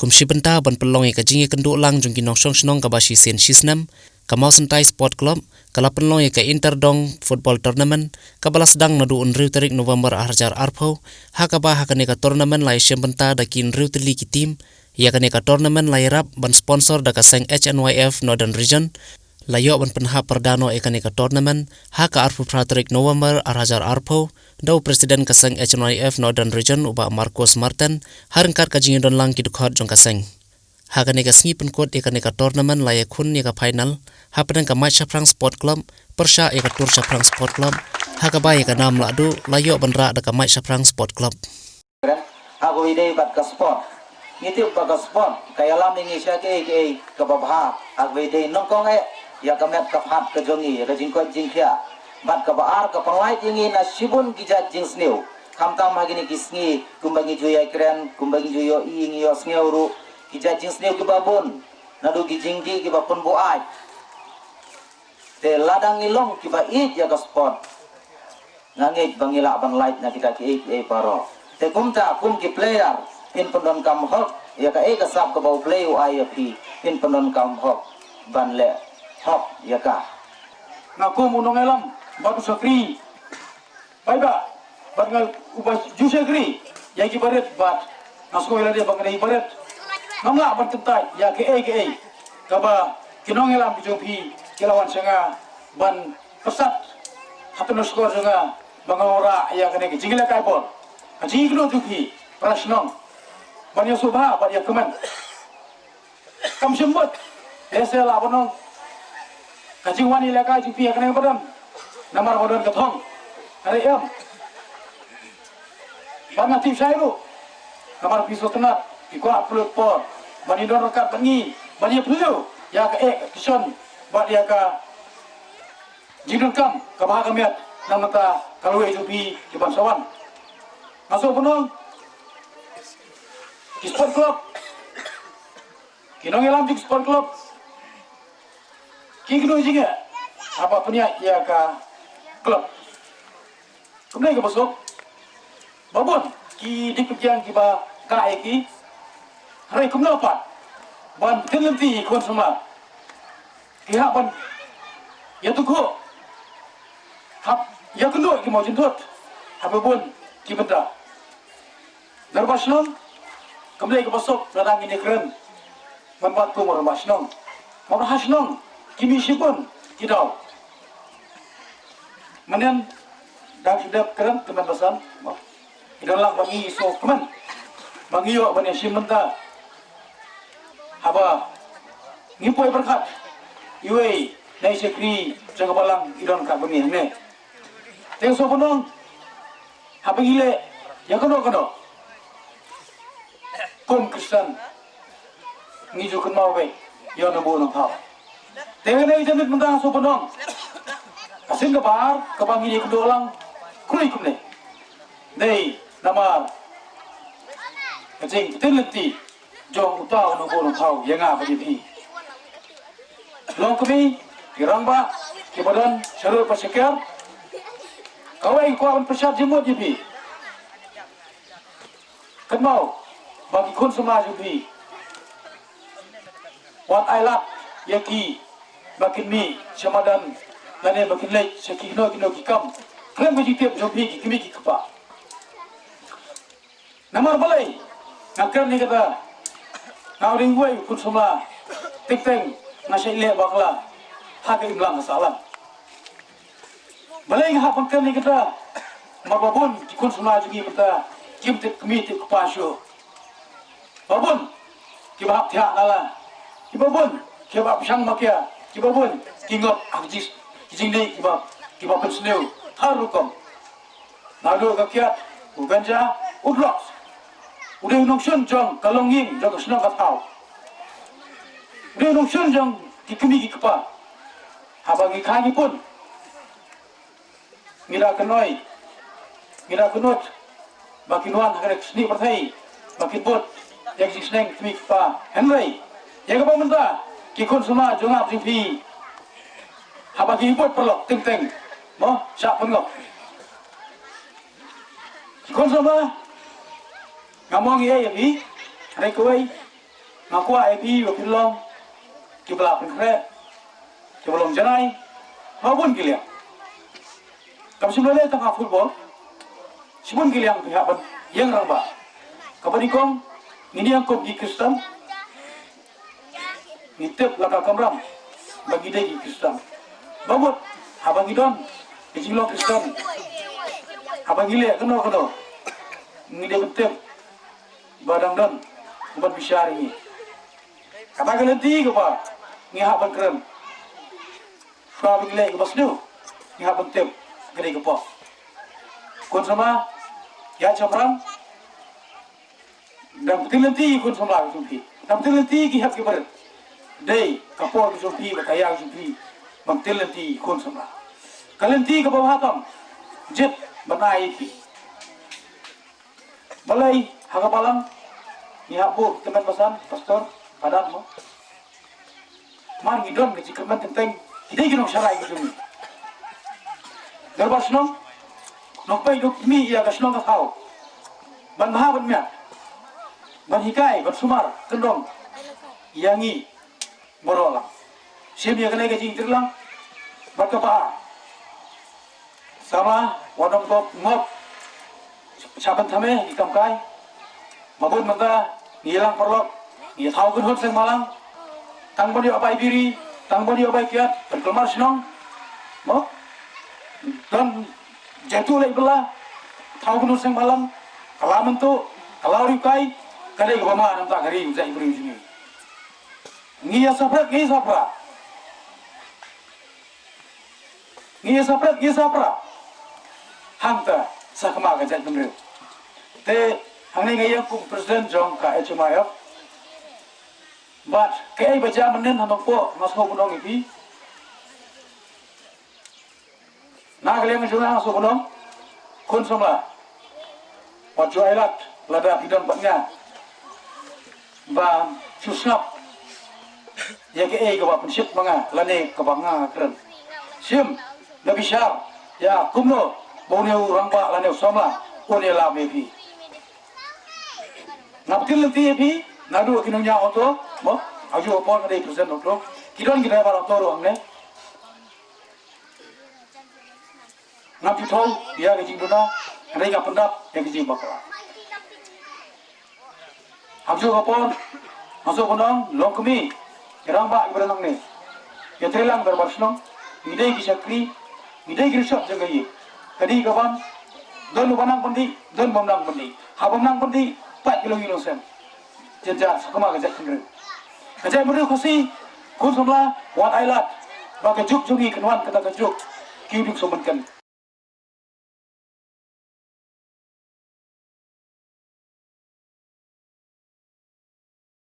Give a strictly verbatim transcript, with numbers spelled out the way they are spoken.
Kum shi bynta ban pynlong ïa ka jingïakynduh lang jong ki nongshong shnong kaba shisien shisnem, ka Mawsyntai Sport Club ka la pynlong ïa ka Inter Dong Football Tournament kaba la sdang naduh hynriew tarik November ar hajar arphew, ha kaba ha kane ka tournament la ïashim bynta da ki hynriew tylli ki team. Ïa kane ka tournament la ïarap ban sponsor da ka seng H N Y F Northern Region, la ïoh ban pynhap pyrda noh ïa kane ka tournament ha ka arphew phra tarik November ar hajar arphew, da u President ka seng H N Y F Northern Region u Bah Marcos Martin, ha ryngkat ka jingïadon lang ki dkhot jong ka seng. Ha kane ka sngi pynkut ïa kane ka tournament la ïakhun ïa ka final hapdeng ka Mait Shaphrang Sport Club pyrshah ïa ka Tur Shaphrang Sport Club, ha kaba ïa ka nam lahduh la ïoh ban rah da ka Mait Shaphrang Sport Club. Ha kawei dei bad ka sport. Ngi tip ba ka sport ka ïalam ïa ngi sha kiei kiei kaba bha. Ha kawei dei nyngkong eh ïa ka met ka phad ka jong ngi, ïa ka jingkoit jingkhiah. Bad kaba ar, ka pynlait ïa ngi na shibun ki jait jingsniew. Khamtam ha kine ki sngi kumba ngi ju ïai kren, kumba ngi ju ïohi, ngi ïohsngew ruh ki jait jingsniew kiba bun naduh ki jingdih kiba pynbuaid. Te lada ngi long kiba ïeit ïa ka sport, nga ngeit ba ngi lah ban lait na kita kiei kiei baroh. Te kumta kum ki player, phin pyndonkam hok ïa kaei ka sap kaba U Blei u ai ïa phi, phin pyndonkam hok ban leh hok ïa ka. Nga kum u nongïalam bad u shakri paidbah bad nga uba ju shakri ïa ki barit bad nga sngew ïa lade ba nga dei barit. Ngam lah ban kyntait ïa kaei kaei kaba ki nongïalam ki jong phi ki la wan sha nga ban pyrsad ha tnat skor jong nga ba nga wanrah ïa kane ka jingïalehkai bol, ka jingïakynduh jong phi para shnong ban ïasngewbha bad ïakmen. Kam shym mut, lehse lah ban ong ka jingwan ïalehkai jong phi ha kane ka ba don, namar ba don ka thong. Hynrei em, bad nga tip shai ruh, namar phi sngewtynnat, phi kwah pynlut por ban ïadon ryngkat bad ngi ban ïaphylliew ïa ka eh ka shon bad ïa ka jingdonkam kaba ha ka miat na ka bynta ka lawei jong phi kiban sa wan. Nga sngewbha ban ong ki sport club, ki nongïalam jong ki sport club ki kynduh jingeh haba pynïaid ïa ka club. Kumne kaba suk ba bun ki dei pyrkiang kiba kah ïa ki. Hynrei kumno pat ban pynlynti ïa ki khun samla, ki hap ban ïathuh, hap ïakynduh ki mawjynthut ha ba bun ki bynta. Rangbah shnong, kumne kaba suk lada ngin ïakren ban bat kum rangbah shnong, rangbah shnong ki mih shibun ki daw. Mynnin dang shu dep kren tymmen basan, ki don lang ba ngi sngewkmen ba ngi ïoh ban ïashim bynta haba ngi poi pyrkhat iwei na i shakri jong ka balang i don ka ba ngi hangne. Te sngewbha ban ong haba ngi leh ïa kano kano kum Khristan ngi ju kynmaw beit ïa u Nongbuh Nongthaw. Te kane ka janmiet mynta sngewbha ban ong ka sien kaba ar kaba ngi ïakynduh lang khlem kumne. Dei namar ka jingpynlynti jong uta u Nongbuh Nongthaw ïa nga bad ïa phi. Long kmie ki rangbah kiba don sha rud bad sha ker. Kawei nga kwah ban pynshad jingmut ïa phi. Kynmaw ba ki khun samla jong phi, wat ai lad ïa ki ba kin mih sha madan lane ba kin leit sha kino kino ki kam khlem ka jingtip jong phi ki kmie ki kpa. Namar balei nga kren ïa kata? Nga u dei uwei u khun samla, teng teng nga shait leh bakla ha ka imlang ka sahlang. Balei nga hap ban kren ïa kata? Namar ba bun ki khun samla jong ngi mynta kim tip kmie tip kpa shuh. Ba bun kiba hap thiah nala, kiba bun kiba hap shang makia, kiba bun ki ngop ha ki jis, ki jingdih kiba, kiba pynsniew har rukom. Naduh ka kiad, u ganja, u drugs. U dei u nongshun jong ka longïing jong ka shnong ka thaw. U dei u nongshun jong ki kmie ki kpa. Haba ngi kha ngi pun, ngi da kynnoh, ngi da kynnoh ba kin wan ha ka snieh pyrthei ba kin bud ïa ki jingsneng kmie kpa. Hynrei ïa kaba mynta ki khun samla jong nga jong phi, haba ki bud paralok teng teng, mo, shah pynngop. Ki khun samla, ngam ong ei ïa phi, hynrei kawei Nga kwah ïa phi ba phin long kiba la pynkhreh, kiba long janai ha bun ki liang. Kam shym la leh tang ha football, shibun ki liang phi hap ban ïeng rangbah. Kaba nyngkong, ngin ïeng kum ki Khristan, ngi tip la ka kamram ba ngi dei ki Khristan. Ba mut haba ngi don ka jinglong Khristan, haba ngi leh kano kano, ngi dei ban tip ba dang don uban bishar ïa ngi. Kata ka lynti kaba ngi hap ban kren. Shuwa ba ngi leh kaba sniew, ngi hap ban tip ka dei ka pop. Khun samla, ïa shaphrang, dang pyntil lynti khun samla ka jong phi, dang pyntil lynti ki hep ki barit. Dei ka por ka jong phi bad ka ïa ka jong phi ban pyntil lynti khun samla. Ka lynti kaba bha tam, jied ban ai ïa phi. Balei ha ka balang ngi hap buh tymmen basan, pastor, padat mo? Mar ngi don ka jingkyrmen teng teng, ki dei ki nongshakri ki jong ngi. Dorbar shnong, nongpeit nongmih ïa ka shnong ka thaw ban bha ban miat, ban hikai, ban sumar kyndong ïa ngi baroh lang. Shim ïa kane ka jingtreilang bad kaba ar. Samla, wat nym kop ngop sha ban thymmai ki kam kai. Mabud mynta ngi ïalang paralok, ngi ïa thaw kynhun seng bhalang. Tang ban ïoh bai biri, tang ban ïoh bai kiad, ban kulmar shnong. Mo? Don jaitu leh bylla, thaw kynhun seng bhalang, ka la myntu, ka la riewkai, ka dei kaba ma namar ka ri u jait briew jong ngi. Ngi ïa saphriang, ngi ïa saphriang. Ngi ïa saphriang, ngi ïa saphriang. Hangta sa khmat ka jaitbynriew. Te hangne nga ïeng kum president jong ka H M I F. Bad kaei ba jia mynnin ha Nongpoh nga sngewbha ban ong ïa phi. Na ka liang jong nga sngewbha ban ong, khun samla, wat ju ailad lada phi don bad nga ban shu sngap ïa kaei kaba pynshit ma nga lane kaba nga kren. Shim da bishar ïa kumno ba une u rangbah lane u samla un ïalam ïa phi. Nga pyntil lynti ïa phi naduh ki nongñiah auto, mo, ha kajuh ka por nga dei president auto, ki don ki driver auto ruh hangne. Ngam ju thew ïa ka jingduna, hynrei nga pyndap ïa ka jingbakla. Ha kajuh ka por nga sngewbha ban ong, long kmie, ki rangbah kiba don hangne, ïatreilang dorbar shnong. Ngi dei ki shakri, ngi dei ki rishot jong ka ïing. Ka dei ka bam, don uba nang pyndih, don uba nang pyndih. Haba nang pyndih, pait ki longïing longsem. Jynjar sa khmat ka jaitbynriew. Ka jaitbynriew Khasi, khun samla, wat ailad ba ka juk jong ngi kan wan kata ka juk, ki duk sngewbha kan.